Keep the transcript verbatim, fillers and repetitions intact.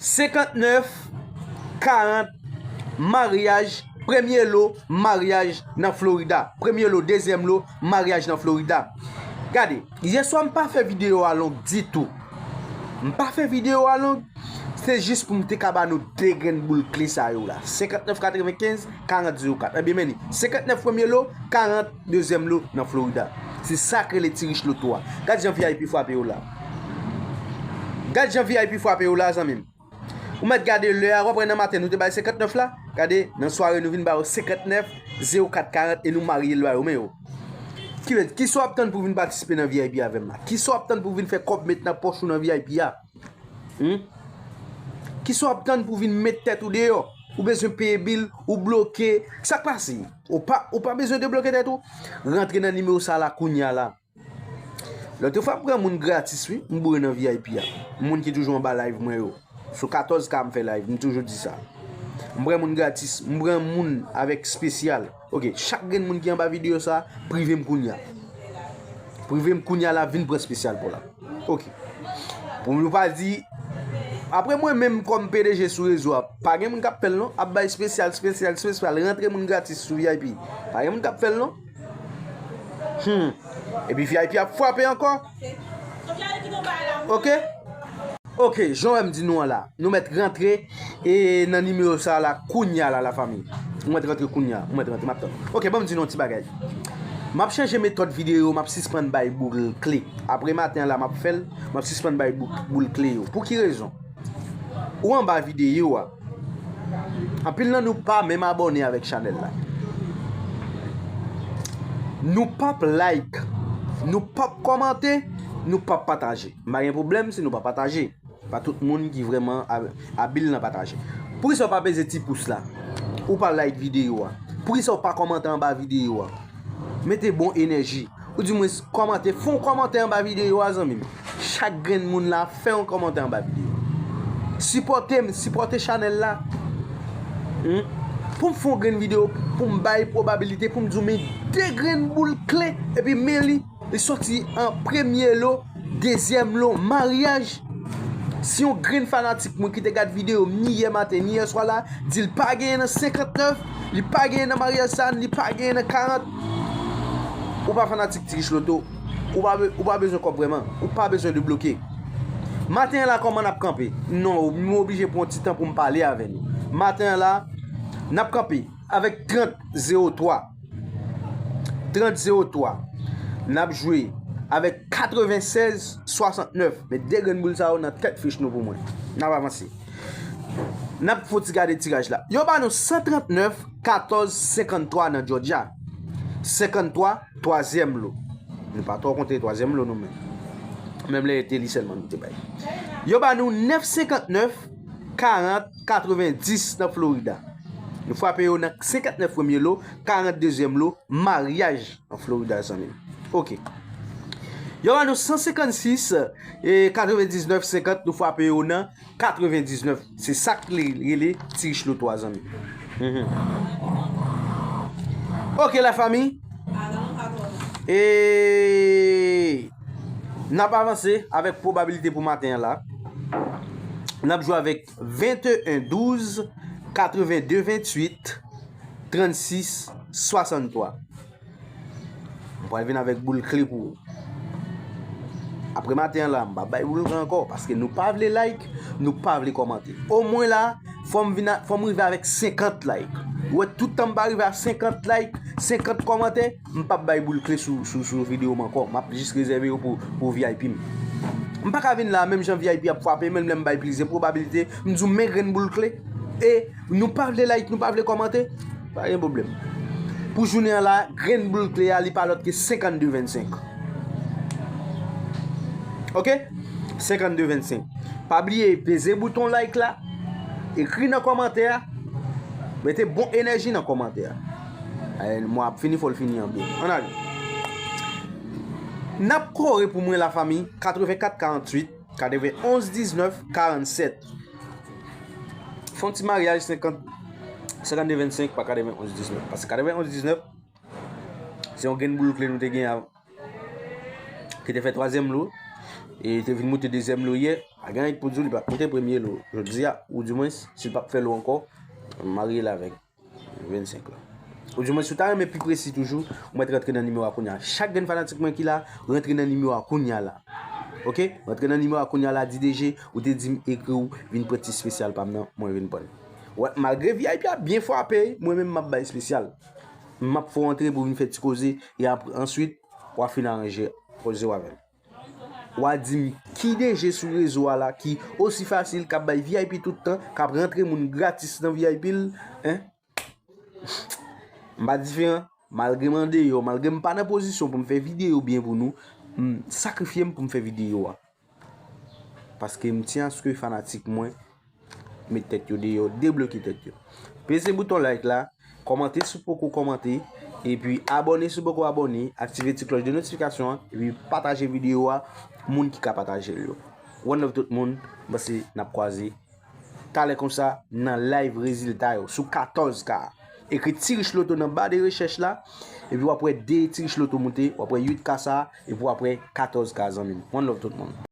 senkantnèf karant, maryaj, premye lo, maryaj nan Florida. Premye lo, dezyèm lo, maryaj nan Florida. Gade, yèswa m pa fè videyo a long ditou. M pa fè videyo a long, se jis pou m te ka ba nou de grenn boul kle sa yo la. Senkantnèf katrevenkenz, karant zewo kat. Ebyen, men li. Senkantnèf premye lo, karant dezyèm lo nan Florida. Se sa k rele Ti Rich Loto a. Gad jan V I P frape yo la. Gad jan V I P frape yo la, zanmi m. Ou mèt gade lè a, w ap wè nan maten nou te bay senkantnèf la. Gade, nan sware nou vin ba yo senkantnèf, zewo kat, karant e nou marye l ba yo, men yo. Ki, kisa w ap tann pou vin patisipe nan V I P avè m la? Kisa w ap tann pou vin fè kòb met nan pòch ou nan V I P a? Hmm? Kisa w ap tann pou vin met tèt ou deyò? Ou bezwen peye bil, ou bloke. Sa k pase? Ou pa, ou pa bezwen debloke tèt ou? Rantre nan nimewo sa la kounye a la. Lòt fwa m pran moun gratis wi, m boure nan V I P a. Moun ki toujou anba live mwen yo. Sou katòz K m fè live, m toujou di sa. M pran moun gratis, m pran moun avèk espesyal. Ok, chak grenn moun ki anba videyo sa, prive m kounye a. Prive m kounye a la, vin pran espesyal pou la. Ok. Pou nou pa di, apre mwen menm kòm P D G sou rezo a, pa gen moun k ap fè l non, ap bay espesyal, espesyal, espesyal, rantre moun gratis sou V I P. Pa gen moun k ap fè l non. Hmm. Epi V I P ap frape ankò. Ok? Ok, jan w wè m di nou an la, nou mèt rantre e nan nimewo sa la kounye a la, lafanmi. Nou mèt rantre kounye a, nou mèt rantre, m ap tann. Ok, ban m di nou yon ti bagay. M ap chanje metòd videyo, m ap sispann bay boul kle. Apre maten an la, m ap fè l, m ap sispann bay boul, boul kle yo. Pou ki rezon? Ou anba videyo a. Anpil nan nou pa menm abòne avèk chanèl la. Nou p ap like, nou p ap kòmante, nou p ap pataje. M pa gen pwoblèm si nou pa pataje. Pa tout moun ki vrèman ab-, abil nan pataje. Poukisa w pa peze ti pous la? Ou pa like videyo a? Poukisa w pa kòmante anba videyo a? Mete bon enèji. Ou di mwens kòmante, fè yon kòmantè anba videyo a, zanmi m. Chak grenn moun la, fè yon kòmantè anba videyo. Sipòte m, sipòte chanèl la. Hmm? Pou m fè yon grenn videyo, pou m bay pwobabilite, pou m di w men de grenn boul kle, epi men li, li soti an premye lo, dezyèm lo, maryaj. Si yon grenn fanatik mwen ki te gad videyo m ni yè maten, ni yè swa la, di l pa genyen nan senkantnèf, li pa genyen nan maryaj sa, li pa genyen nan karant, ou pa fanatik Ti Rich Loto, ou pa be-, ou pa bezwen kòb vrèman, ou pa bezwen debloke. Maten an la, kòman n ap kanpe? Non, m oblije pran yon ti tan pou m pale avè nou. Maten an la, n ap kanpe avèk trant zewo twa. Trant zewo twa. N ap jwe avèk katrevennsèz swasantnèf. Met de grenn boul sa yo nan tèt fich nou pou mwen. N ap avanse. N ap fè yon ti gade tiraj la. Yo ba nou san trantnèf katòz senkanntwa nan Georgia. Senkanntwa, twazyèm lo. Nou pa twò konte twazyèm lo nou menm. Menm lè e te li sèlman nou te bay. Yo ba nou nèf senkantnèf, karant, katrevendis nan Florida. Nou frape yo nan senkantnèf premye lo, karant dezyèm lo, maryaj an Florida, zanmi m. Ok. Yo ba nou san senkannsis, e katrevendiznèf senkant, nou frape yo nan katrevendiznèf. Se sa k rele Ti Rich Loto a, zanmi. Mhm. Ok, lafanmi. E n ap avanse avèk pwobabilite pou maten an la. N ap jwe avèk venteyen douz, katrevende venntuit, trannsis, swasanntwa. M pral vin avèk boul kle pou ou. Apre maten an la, m pa bay boul kle ankò, paske nou pa vle like, nou pa vle kòmante. Omwen la, fò m vin a, fò m rive avèk senkant like. Ou wè, tout tan m pa rive a senkant like, senkant kòmantè, m p ap bay boul kle sou, sou, sou videyo m ankò. M ap jis rezève yo pou, pou V I P m. M pa ka vin la, menm jan V I P ap frape, menm lè m bay plizyè pwobabilite, m di w men grenn boul kle. E nou pa vle like, nou pa vle kòmante, pa gen pwoblèm. Pou jounen an la, grenn boul kle a, li pa lòt ke senkannde vennsenk. Ok? Senkannde vennsenk. Pa bliye, peze bouton like la, ekri nan kòmantè a, mete bon enèji nan kòmantè a. Ay, mwen ap fini, fò l fini an byen. Ann ale. N ap kore pou mwen, lafanmi, katrevenkat karanntuit, katrevenonz diznèf, karannsèt. Fè yon ti maryaj senkant, senkannde vennsenk pa katrevenonz diznèf. Paske katrevenonz diznèf, se yon grenn boul kle nou te gen a, ki te fè twazyèm lo, e te vin moute dezyèm lo yè. Gen nèg pou di w li p ap moute premye lo jodi a, ou dimwens, si l p ap fè lo ankò, marye l avèk vennsenk la. Ou dimwens, si w ta renmen pi presi toujou, ou mèt rantre nan nimewo a kounye a. Chak grenn fanatik mwen ki la, rantre nan nimewo a kounye a la. Oke? Rantre nan nimewo a kounye a la, di D J, ou te di m ekri w, vin pran ti espesyal pa m nan, mwen vin pran l. Wè, malgre V I P a byen frape, mwen menm m ap bay espesyal. M ap fè w antre pou w vin fè ti koze, e apre, answit, w a fin aranje koze w avè l. W a di m ki D J sou rezo a la ki osi fasil, k ap bay V I P tout tan, k ap rantre moun gratis nan V I P l, en? M pa diferan, malgre m andeyò, malgre m pa nan pozisyon pou m fè videyo byen pou nou, m sakrifye m pou m fè videyo a. Paske m tyen aske fanatik mwen met tèt yo deyò, debloke tèt yo. Peze bouton like la, kòmante si w poko kòmante, epi abòne si w poko abòne, aktive ti klòch de notifikasyon an, epi pataje videyo a moun ki ka pataje l yo. One love tout moun, m panse n ap kwaze talè konsa nan live rezilta yo sou katòz K. Ekri Ti Rich Loto nan ba de rechèch la, epi w ap wè de Ti Rich Loto moute, w ap wè uit K sa, epi w ap wè katòz K, zanmi m. One love tout moun.